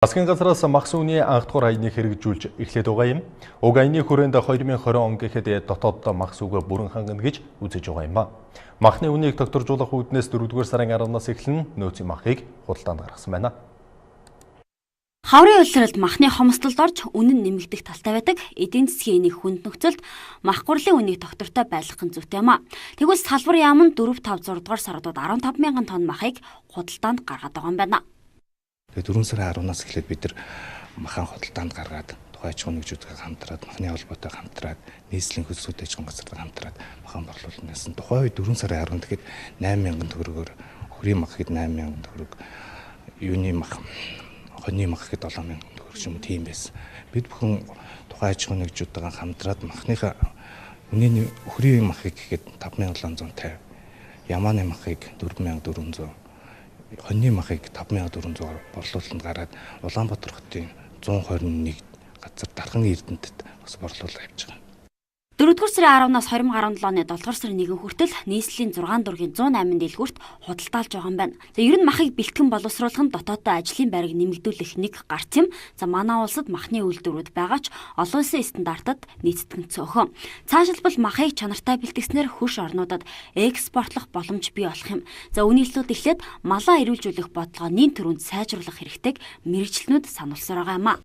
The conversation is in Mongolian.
Засгийн газраас мах сүүний анх дугаар аяныг хэрэгжүүлж эхлээд байгаа юм. Уг аяны хүрээнд 2020 он гэхэд дотооддоо мах сүүгээ бүрэн хангана гэж үзэж байгаа юм ба. Махны үнийг тогтворжуулах үүднээс 4-р сарын 10-наас эхлэн нөөцийн махыг худалдаанд гаргасан байна. Хаврын улиралд махны хомсдолд орж үнэн нэмэгдэх талтай байдаг. Эдийн засгийн энийг хүнд нөхцөлд мах гурлын үнийг тогтвортой байлгах нь зүйтэй юм а. Тэгвэл салбар яам нь 4 5 6 дугаар саруудад 15 мянган тонн махыг худалдаанд гаргаад байгаа юм байна. Тэгээд 4 сарын 10-наас эхлээд бид нар махан худалдаанд гаргаад тухайн аж ахуйн нэгжүүдтэй хамтраад, махны холбоотой хамтраад, нийслэлийн хөлсүүд аж ахуйн газартай хамтраад махан борлуулнаас тухайн үед 4 сарын 10-нд гэхэд 8 мянган төгрөгөөр хөрийн мах гэхэд 8 мянган төгрөг, юуны мах, хоньны мах гэхэд 7 мянган төгрөг ч юм уу тийм байсан. Бид бүхэн тухайн аж ахуйн нэгжүүдтэйгээ хамтраад махныхаа үнийн өхрийн махыг гэхэд 5750, ямааны махыг 4400, хоньны махыг 5400-аар борлуулалтанд гараад Улаанбаатар хотын 121 газар, Дархан Эрдэнэтэд бас борлуулалт авч байгаа. 4-р сарын 10-наас 2017 оны 7-р сарын 1 хүртэл нийслэлийн 6 дургийн 108 дэлгүүрт худалдаалж байгаа юм байна. За, ер нь махыг бэлтгэн боловсруулах нь дотооддоо ажлын байрыг нэмэгдүүлэх нэг гарц юм. За, манай улсад махны үйлдвэрүүд байгаа ч олон улсын стандартад нийцдэг нь цөөхөн. Цаашилбал махыг чанартай бэлтгэснээр хөрш орнуудад экспортлох боломж бий болох юм. За, үүний төлөө эхлээд малаа эрүүлжүүлэх бодлогоо нэн түрүүнд сайжруулах хэрэгтэйг мэргэжилтнүүд сануулсаар байгаа юм а.